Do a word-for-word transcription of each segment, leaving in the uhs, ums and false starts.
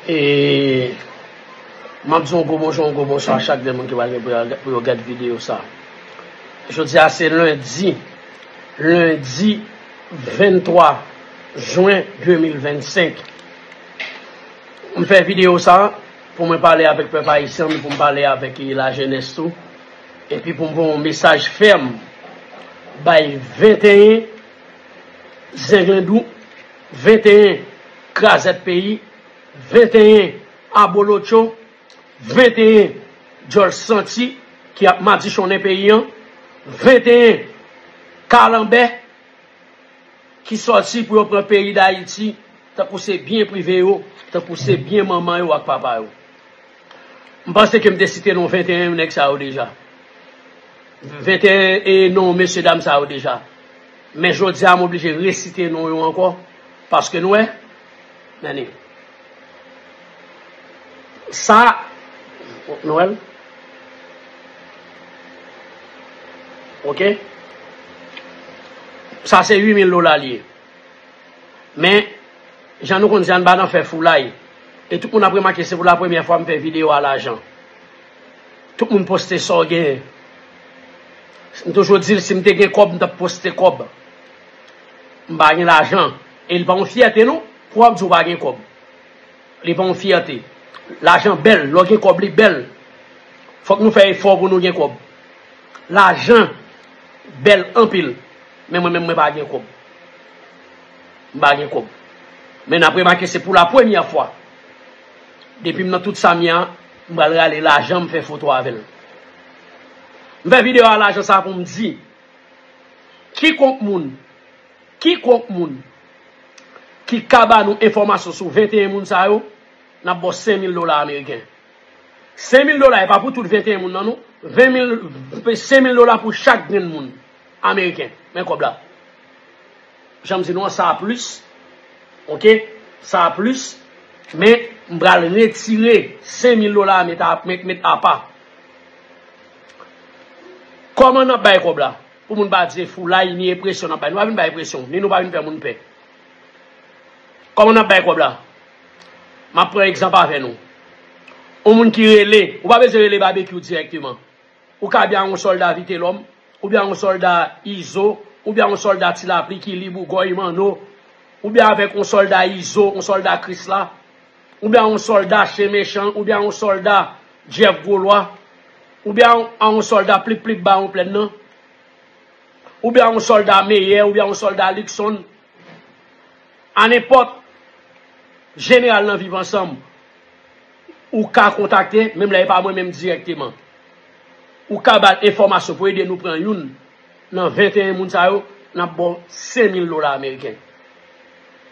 E m ap di yon gwo bonjou, yon gwo bonswa a chak de moun ki pral gen pou yo, pou yo gade videyo sa. Jodi a se lendi, lendi venntwa jen de mil vennsenk. M fè videyo sa pou mwen pale avèk pèp ayisyen, pou m pale avèk lajenès tou, epi pou m voye yon mesaj fèm bay venteyen Zenglendou, venteyen Krazèt Peyi, venteyen Abolotcho, venteyen Djòl Santi ki ap madichonnen peyi an, venteyen Kalanbè ki sòti pou yo pran peyi Dayiti tankou se byen prive yo, tankou se byen manman yo ak papa yo. M panse ke m te site non venteyen nèg sa yo deja. Venteyen e non mesye dam sa yo deja. Men jodi a, m oblije resite non yo ankò, paske nou wè, men sa, nou wè l? Oke? Sa se uit mil dola li ye. Men, jan nou konn di a, n pa nan fè foulay. E tout moun ap remake se pou la premyè fwa m fè videyo a lajan. Tout moun poste sa w genyen. M toujou di l, si m te gen kòb, m t ap poste kòb. M pa gen lajan. E li pa yon fyète non, pou w ap di w pa gen kòb. Li pa yon fyète. Lajan bèl, lè w gen kòb, li bèl. Fòk nou fè efò pou nou gen kòb. Lajan bèl anpil. Men mwen menm, mwen pa gen kòb. M pa gen kòb. Men n ap remake, se pou la premyè fwa. Depi m nan tout sa m ye a, m pral rale lajan m fè foto avè l. M fè videyo a lajan sa pou m di, kikonk moun, kikonk moun ki ka ba nou enfòmasyon sou venteyen moun sa yo, n ap ba w senk mil dola ameriken. Senk mil dola e pa pou tout venteyen moun nan non. Ven mil, senk mil dola pou chak grenn moun ameriken. Men kòb la. Jan m di nou an, sa a plis. Oke? Sa a plis. Men, m pral retire senk mil dola a, met a, met, met apa. Kòman n ap bay kòb la? Pou moun pa di se foulay, ni enpresyon n ap bay. Nou pa vin bay enpresyon, ni nou pa vin fè moun pè. Kòman n ap bay kòb la? M ap pran egzanp avè nou. Yon moun ki rele, ou pa bezwen rele Babekyou dirèkteman. Ou ka byen a yon sòlda Vitelòm, oubyen a yon sòlda Izo, oubyen a yon sòlda Ti Lapli ki lib ou Gòy Manno, oubyen avèk yon sòlda Izo, yon sòlda Krisla, oubyen a yon sòlda Chen Mechan, oubyen a yon sòlda Jeff Gwolwa, oubyen a yon, a yon sòlda Plip Plip Bawon Plèn nan, oubyen a yon sòlda Meyè, oubyen a yon sòlda Likson, a nenpòt jeneral nan Viv Ansanm, ou ka kontakte, menm lè e pa mwen menm dirèkteman. Ou ka ba l enfòmasyon pou ede nou pran youn nan venteyen moun sa yo, n ap ba w senk mil dola ameriken.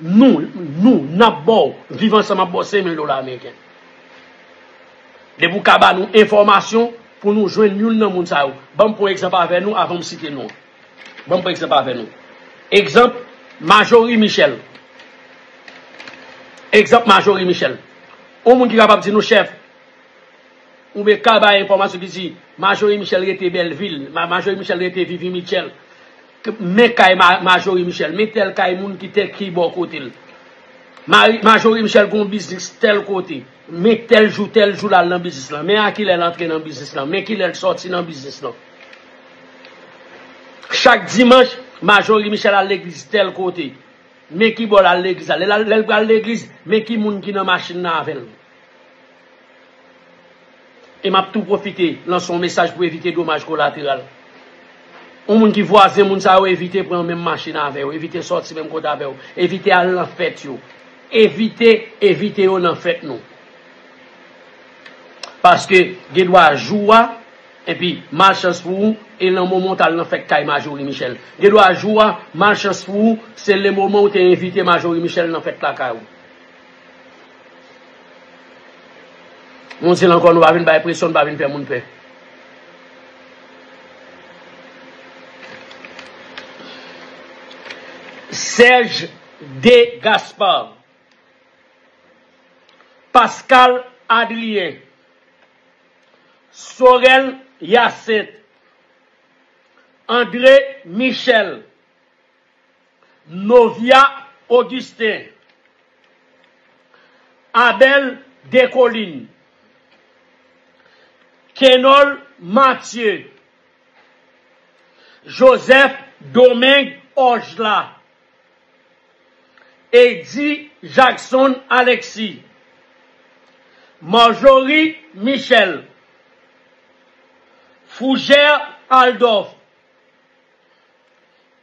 Nou, nou, n ap ba w, Viv Ansanm ap ba w senk mil dola ameriken. Depi w ka ba nou enfòmasyon pou nou jwenn youn nan moun sa yo. Ban m pran egzanp avè nou avan m site non an. Ban m pran egzanp avè nou. Egzanp, Majorie Michel. Egzanp, Majorie Michel. Yon moun ki kapab di nou, chèf, oubyen ka bay enfòmasyon ki di, Majorie Michel rete Bèlvil, Ma-, Majorie Michel rete Vivi Mitchell. K-, men kay Ma-, Majorie Michel, men tèl kay moun ki tè ki bò kote l. Mari-, Majorie Michel gon biznis tèl kote. Men tèl jou, tèl jou l al nan biznis lan. Men a kilè l antre nan biznis lan. Men kilè l sòti nan biznis lan. Chak dimanch, Majorie Michel al legliz tèl kote. Men ki bò l al legliz la. Lè l al, lè l pral legliz, men ki moun ki nan machin nan avè l. E m ap tou pwofite lanse yon mesaj pou evite domaj kolateral. Yon moun ki vwazen moun sa yo, evite pran menm machin avè yo, evite sòti menm kote avè yo, evite al nan fèt yo. Evite, evite yo nan fèt nou. Paske gen dwa jou a, epi malchans pou ou, e nan moman w t al nan fèt kay Majorie Michel. Gen dwa jou a, malchans pou ou, se le moman w te envite Majorie Michel nan fèt lakay ou. Mwen di l ankò, nou pa vin bay presyon, nou pa vin fè moun pè. Serge D. Gaspard, Pascal Adrien, Sorel Hyacinthe, André Michel, Novia Augustin, Abel Descollines, Kenol Mathieu, Joseph Domingue Orgla, Eddy Jackson Alexis, Marjorie Michel, Fougère Adolphe,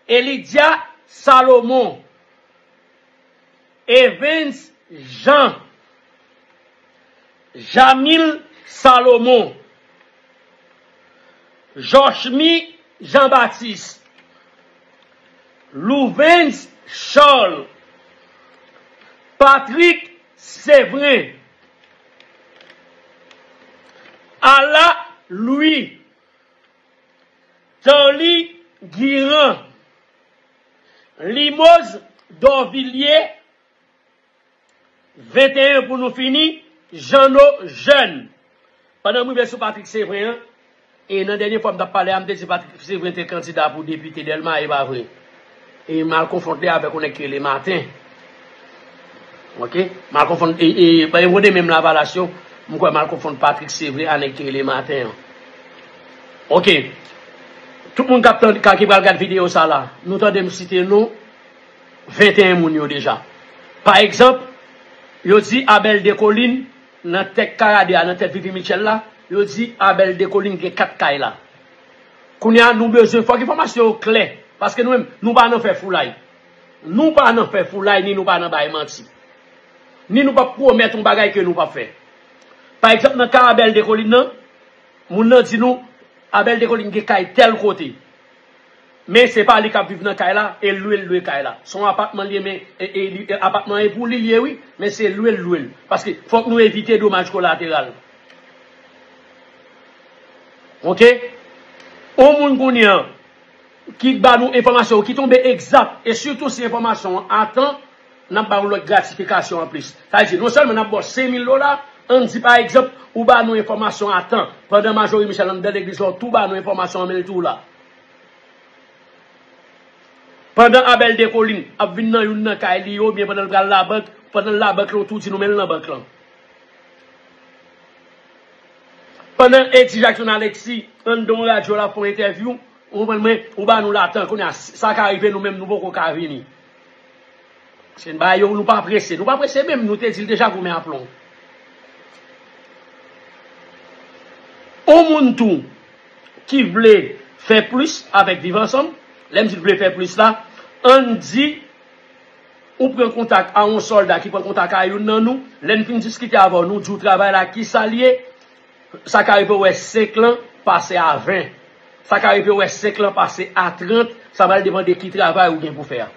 Elidia Salomon, Evens Jean, Jamil Salomon, Jochmy Jean-Baptiste, Louvens Charles, Patrick Séverin, Ala Louis, Tanly Guiran, Limoz Dorvillier, venteyen pou nou fini, Jeannot Jeune. Pandan m rive sou Patrick Séverin an, e nan dènye fwa m t ap pale a, m te di Patrick Séverin te kandida pou depite Dèlma, e pa vre. E m al konfonn li avèk yon nèg ki rele Maten. Oke? M al konfonn, e, e, pa yon de menm Lavalas yo, m kwè m al konfonn Patrick Séverin a nèg ki rele Maten an. Oke. Tout moun k ap tande, ka, ki pral gad videyo sa la, nou tande m site non venteyen moun yo deja. Pa egzanp, yo di Abel Descollines nan tèt Karade a, nan tèt Vivi Mitchell la, yo di Abel Descollines gen kat kay la. Kounye a, nou bezwen, fòk enfòmasyon yo klè, paske nou menm, nou pa nan fè foulay. Nou pa nan fè foulay, ni nou pa nan bay manti. Ni nou p ap pwomèt yon bagay ke nou p ap fè. Pa egzanp, nan ka Abel Descollines nan, moun nan di nou, Abel Descollines gen kay tèl kote. Men se pa li k ap viv nan kay la, e lwe l lwe kay la. Se yon apatman li ye, men e, e, li- e, apatman e pou li li ye, wi, men se lwe l lwe l. Paske fòk nou evite domaj kolateral. Oke? Yon moun kounye an ki ba nou enfòmasyon ki tonbe egzak, e sitou si enfòmasyon an atan, n ap ba w lòt gratifikasyon anplis. Sa vle di, non sèlman n ap ba w senk mil dola, ann di pa egzanp, ou ba nou enfòmasyon atan, pandan Majorie Michel anndan legliz la, ou tou ba nou enfòmasyon an, men l tou la. Pandan Abel Descollines ap vin nan youn nan kay li yo, oubyen pandan l pral labank, pandan l labank la, ou tou di nou men l nan bank lan. Pandan Eddy Jackson Alexis anndan yon radyo l ap fè yon entèvyou, ou konprann mwen, ou ba nou l atan, kounye a, sa ka rive nou menm, nou poko ka vini. Se yon bagay yo, nou pa prese. Nou pa prese menm, nou te di l deja goumen aplon. Yon moun tou ki vle fè plis avèk Viv Ansanm, lè m di l vle fè plis la, ann di ou pran kontak a yon sòlda ki pran kontak a youn nan nou, lè n fin diskite avè w, nou di w travay la kisa l ye, sa ka rive w wè senk lan pase a ven. Sa ka rive w wè senk lan pase a trant, sa pral depann de ki travay ou gen pou fè a.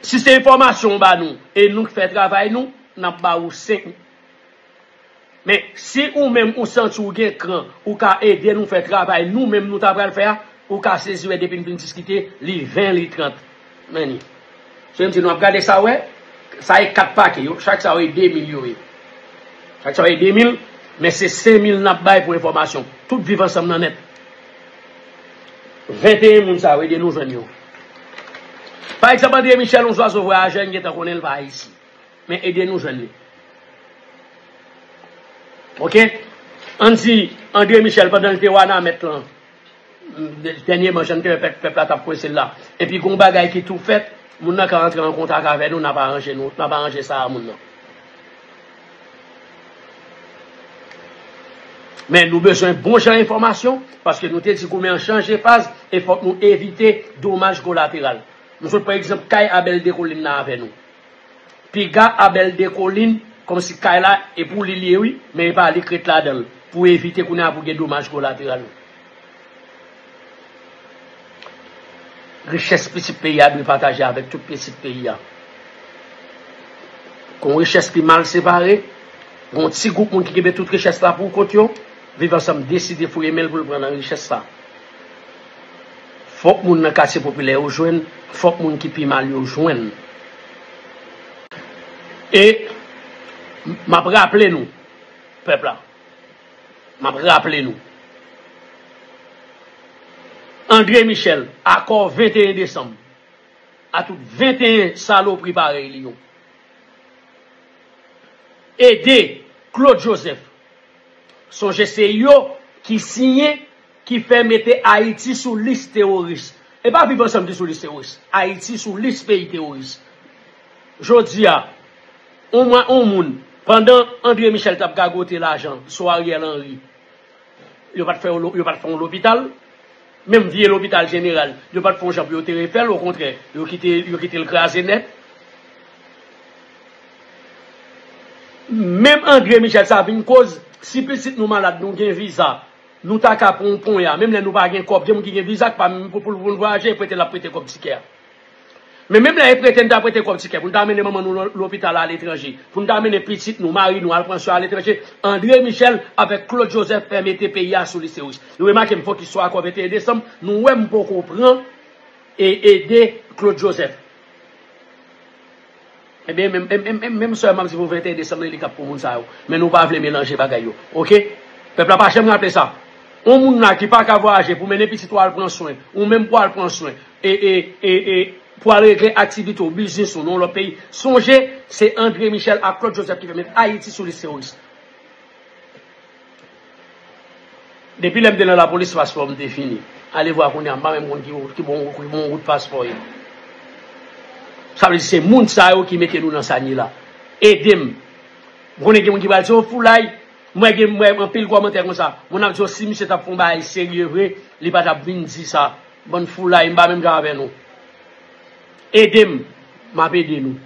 Si se enfòmasyon w ba nou, e nou k fè travay nou, n ap ba ou senk. Men, si ou menm ou santi w gen kran, ou ka ede nou fè travay nou menm nou ta pral fè a, ou ka sezi wè depi n fin diskite, li ven, li trant. Men li. Se m di nou ap gade sa wè, sa e kat pake yo, chak sa yo e de mil yo ye. Chak sa yo e de mil, men se senk mil n ap bay pou enfòmasyon. Tout Viv Ansanm nan nèt. Venteyen moun sa yo, ede nou jwenn yo. Pa egzanp, André Michel, yon zwazo vwayaje, n gentan konnen l pa Ayisyen. Men ede nou jwenn li. Oke? Ann di, André Michel, pandan l te Wanament lan, dènyèman, jan n te wè pèp, pèp la t ap kwese l la. Epi gon bagay ki tou fèt, moun nan ka antre an kontak avè nou, n ap aranje nou, n ap aranje sa a moun nan. Men nou bezwen bon jan enfòmasyon, paske nou te di goumen an chanje faz, e fòk nou evite domaj kolateral. Nou sot pran egzanp kay Abel Descollines nan avè nou. Piga Abel Descollines, kòmsi kay la, e pou li l ye wi, men e pa li k ret ladan l, pou evite kounye a pou gen domaj kolateral. Richès pitit peyi a dwe pataje avèk tout pitit peyi a. Gon richès ki mal separe, gon ti gwoup moun ki kenbe tout richès la pou kont yo, Viv Ansanm deside foure men l pou l pran nan richès la. Fòk moun nan katye popilè yo jwenn, fòk moun ki pi mal yo jwenn. E m ap raple nou, pèp la, m ap raple nou, André Michel, akò venteyen desanm, a tout venteyen salopri parèy li yo. Ede Claude Joseph. Sonje se yo ki siyen, ki fè mete Ayiti sou lis teworis. E pa Viv Ansanm ki sou lis teworis. Ayiti sou lis peyi teworis. Jodi a, on mwa on moun, pandan André Michel t ap gagote lajan sou Ariel Henry, yo pa t fè yo lo- yo pa t fè yon lopital. Menm vye lopital jeneral, yo pa t fè yon jan pou yo te refè l, okontrè, yo kite yo kite l kraze nèt. Menm André Michel sa vin koz, si pitit nou malad, nou gen viza, nou ta ka pran yon ponya, menm lè nou pa gen kòb, gen moun ki gen viza ki pa menm pou pou pou l vwayaje, prete l ap prete kòb tikè a. Men menm lè e prete n ta prete kòb tikè pou n ta mennen manman nou lo- lopital aletranje, pou n ta mennen pitit nou, mari nou al pran swen aletranje, André Michel avèk Claude Joseph fè mete peyi a sou lis teworis. Nou remake m fokis sou akò venteyen desanm, nou wè m poko pran e ede Claude Joseph. Ebyen, menm, menm, menm, menm sè m ap di pou venteyen desanm nan, li k ap pou moun sa yo. Men nou pa vle melanje bagay yo. Oke? Pèp la pa janm raple sa. On moun la ki pa ka vwayaje pou mennen pitit ou al pran swen, ou menm pou al pran swen, e, e, e, e, pou al regle aktivite w, biznis ou, nan yon lòt peyi. Sonje, se André Michel ak Claude Joseph ki fè met Ayiti sou lis teworis. Depi lè m te nan lapolis, paspò m te fini. Ale vwa kounye a, m pa menm konn ki, ki bon, ki bon wout paspò ye. Sa vle di se moun sa yo ki mete nou nan sa n ye la. Ede m. M konnen gen moun ki pral di, "O, foulay." M wè gen, m wè anpil kòmantè konsa. Moun ap di, "O, si misye t ap fè yon bagay serye vre, li pa t ap vin di sa." Bann foulay, m pa menm jan avè nou. Ede m, m ap ede nou.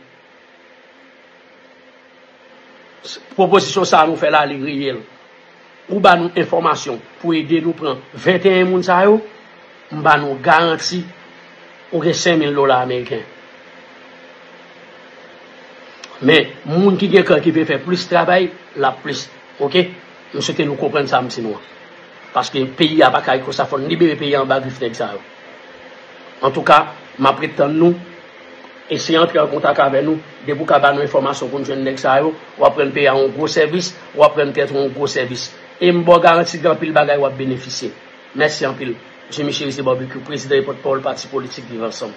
Pwopozisyon sa a nou fè la, li reyèl. Ou ba nou enfòmasyon pou ede nou pran venteyen moun sa yo, m ba nou garanti ou gen senk mil dola ameriken. Men, moun ki gen kran ki vle fè plis travay, l ap plis. Oke? M swete nou konprann sa m di nou an. Paske peyi a pa ka ret konsa, fò n libere peyi a anba grif nèg sa yo. Antouka, m ap ret tann nou. Eseye antre an kontak avè nou. Depi w ka ba nou enfòmasyon pou n jwenn nèg sa yo, w ap rann peyi a yon gwo sèvis, w ap rann tèt ou yon gwo sèvis. E m ba w garanti gen anpil bagay w ap benefisye. Mèsi anpil. Jimmy Chérizier Barbecue, prezidan e pòtpawòl pati politik Viv Ansanm.